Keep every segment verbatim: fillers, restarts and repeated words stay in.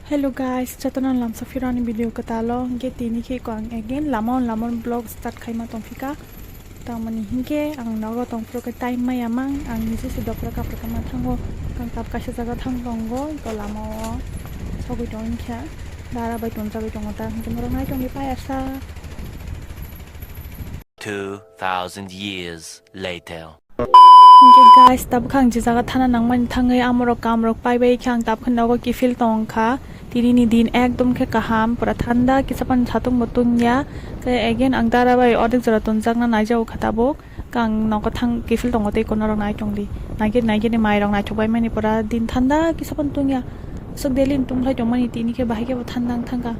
Hello guys, jotono lamsa phironi video kwtalo, hwnkhe tini khe ko ang again lamao lamao vlog start khaima tongphika. Tamoni hwnkhe ang nogo tongphuru khe time maya mang, ang niji se dopra kapra kama thango, ang tab kaisa jaga thang tongo, iko lamao sogwi tong wngkha, dara bai tonjagwi tongo ta, hwnkhe norok nai tongwi pai asa. Two thousand years later. Hwnkhe guys, tabuk khe ang je jaga thana nangmani thangwi amorok kamrok paibai khe ang tabuk khe nogo kiphil tongkha. Tinini din ekdom khe kaham, pura thanda, kisa phano satung bo tungya. Khe again ang dara bai ordek jora tonjakna naijago kha tabuk. Khe ang nogo thang kiphil tongo tei kono rok nai tongdi. Naigir naigir ni mai rok naithok bai mani pura din thanda, kisa phano tungya. Aswk daily ni tungkhlai tongmani tini khe bahai khe bo thanda wng thangkha.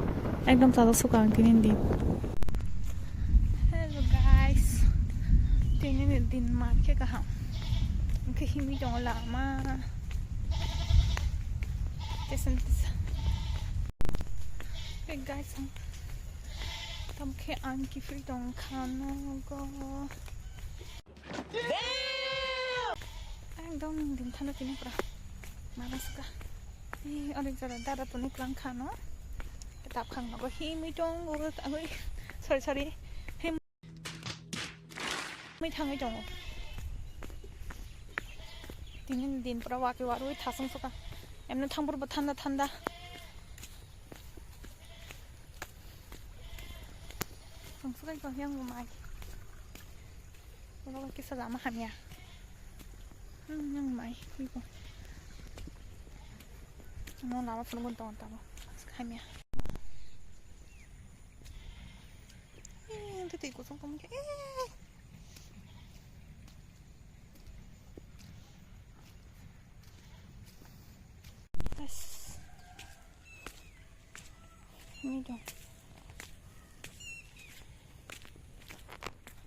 Ekdom chajak sukha ang tinini din. Hello guys. Tinini din ma khe kaham. Hwnkhe himwi tongo lama. Tesa tesa. Hey guys, ang tam khe ang kiphil tong kha nogo. Ekdom din thana tini pura. Mama suka. Eh, onek jora dara tuni klang khano. Kitab khang nogo himwi tongo, agoi. Sorry, sorry. Himwi thangwi tongo. Tini din pura wati warwi thasung suka. Emno thangpur bo thanda thanda. Thang suka ko yang mai. Oro kisa lama hamya. Hmm, yang mai, kui ko. Ano lama phunukun tongo tamo. Hamya. Eh, tete kusung kamu ke. Eh. Yes. Ini dong.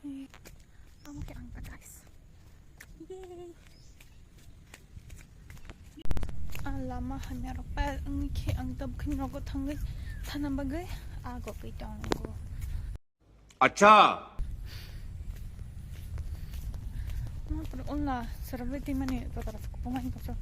Ini. Kamu ke angkat, guys. Yeay. Ah, lama hamya rok pa wngwi khe ang tabuk khe nogo thangwi thana bagwi ah gotwi tongo. Acha. Mapur unla sarabri timani rotara sukupung ani koso.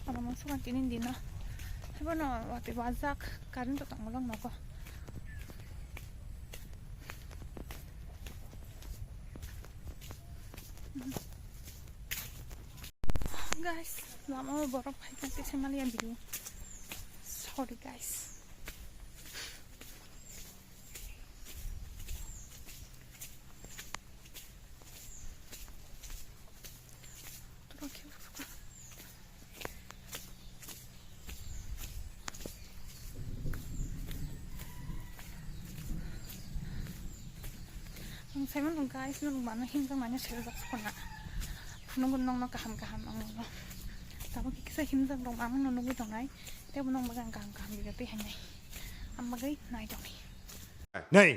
Abo mangsa tini dina. Haibono wati wajak current to tongmolong nogo. Guys, lama o borok phai kha kisa maliya video. Sorry guys. Ang saiman rok guys, norok mano himjak manya sero jak sukuna. Phunukgo nokno kaham kaham ang nono. Tabuk kisa himjak rok mano nugwi tongnai. Tebo nokno bagwi ang kaham kaham video twi hainai. Ang bagwi nai tongni. Nei.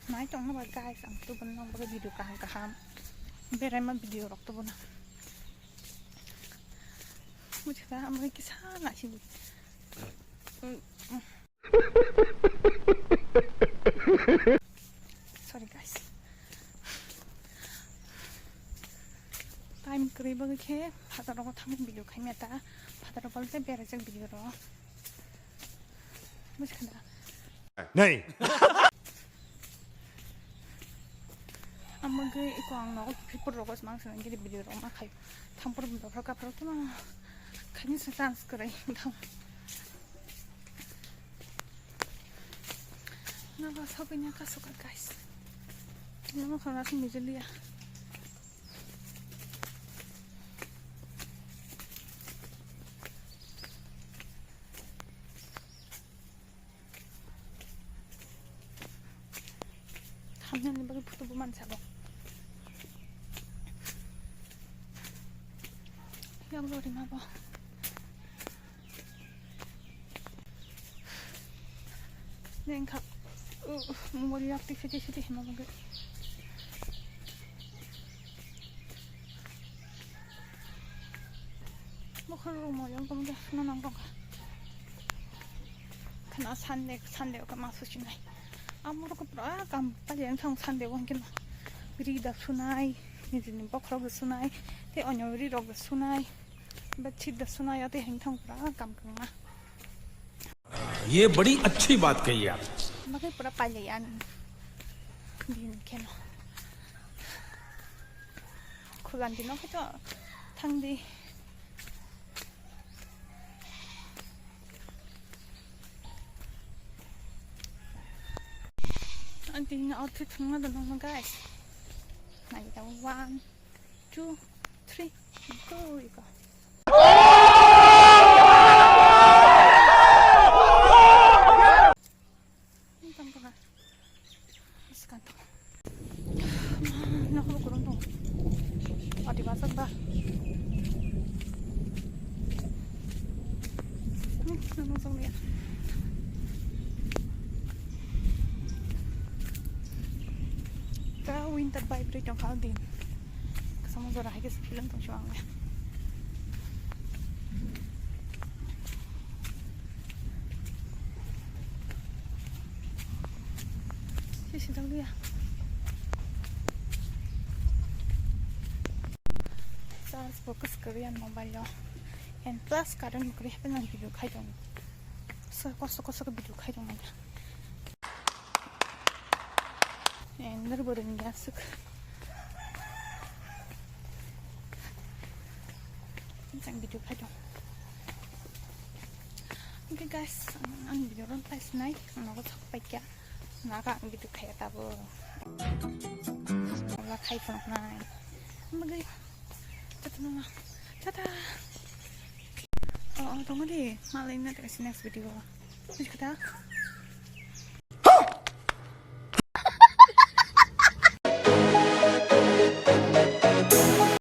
Nai tongno ba guys, ang tubuno nokno bagwi video kaham kaham. Beraima video rok tubuno. Mujhka ang bagwi kisa nai sidi. Sorry guys. Time kwrwi bagwi khe phataro thangwi video khaimya ta. Phataro bolte berajak video ro. Buji khanda. Nei. Amagwi iko ang nogo phipor rogo smang swnam giri video rok ma khai. Thampor bwrok kaphar tuma. Khaini sa chance kwrwi. Nogo sogwi nya kasoka guys. Nogo khana simi jeliya. Thumbnail ni bagwi photo bo mansa bo. Yang lo rima bo. Neng kha. Uh, mobile yak tisi tisi tisi ma bagwi. Bukhar rok mo yang tong de, no nang tong kha. Khana Sunday, Sunday o kama susinai. Amoro ko pura kam pali ang thang Sunday o hingke ri da sunai, nijini bokhorok da sunai, te onyo ri rok da sunai, bedsheet da sunai, ate hing thang pura kam kangma. ये बड़ी अच्छी बात कही आप। Makai pura pali an din keno. Khulan dino kito thang di. Ang tini outfit thangna dono mo, guys. Nai ta one, two, three, go, iko. Ang tang tang. Mas kanto. Nah, aku kurang dong. Adi masak ba. Hmm, nanu sang dia. Ka winter vibe ri tong kha din. Kasama jora hai ke film tong chuang le. Sisi dong dia. Charge focus Korean mobile lo. And plus current mukri hape nang video khai dong. So kosto kosto ke video khai dong nang. And nurbo ring ya suk. Jang video khai dong. Okay guys, ang video ron pai sinai, ang nogo thok pai kya. Naga ang video khai tabo. Wala khai phone nai. Magai. Tata nana. Tata. Oh, oh, tunggu deh. Malah ini nanti kasih next video. Terus kata.